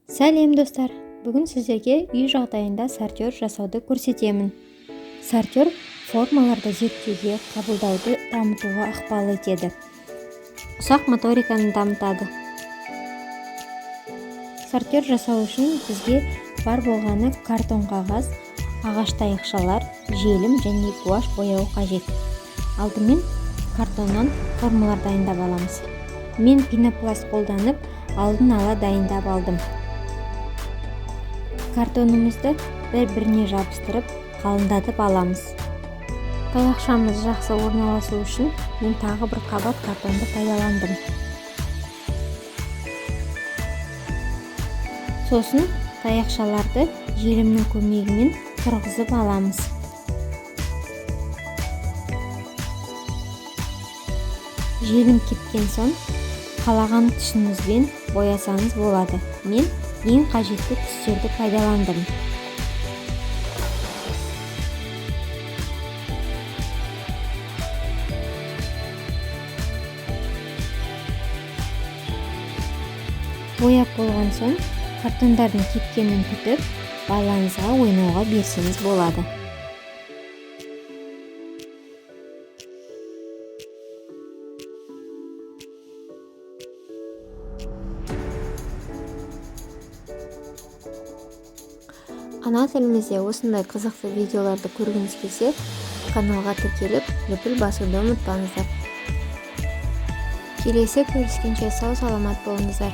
Сәлем, достар! Бүгін сіздерге үй жағдайында сортер жасауды көрсетемін. Сортер формаларды зерттеуге, қабылдауды дамытуға ықпал етеді, ұсақ моториканы дамытады. Сортер жасау үшін бізге бар болғаны картон қағаз, ағаш таяқшалар, желім және гуашь бояуы қажет. Алдымен картоннан формалар дайындап аламыз. Мен пенопласт қолданып, алдын ала дайындап алдым. Картонымызды бір-біріне жабыстырып, қалыңдатып аламыз. Таяқшамыз жақсы орналасу үшін мен тағы бір қабат картонды пайдаландым. Сосын таяқшаларды желімнің көмегімен тұрғызып аламыз. Желім кепкен соң қалаған түсіңізбен боясаңыз болады. Мен ең қажетті түстерді пайдаландым. Бояп болған соң картондардың кепкенін күтіп, балаңызға ойнауға берсеңіз болады. Ана тілімізде осындай қызықты видеоларды көргіңіз келсе, каналға тіркеліп, лүпіл басуды ұмытпаңыздар. Келесі көріскенше сау-саламат болыңыздар.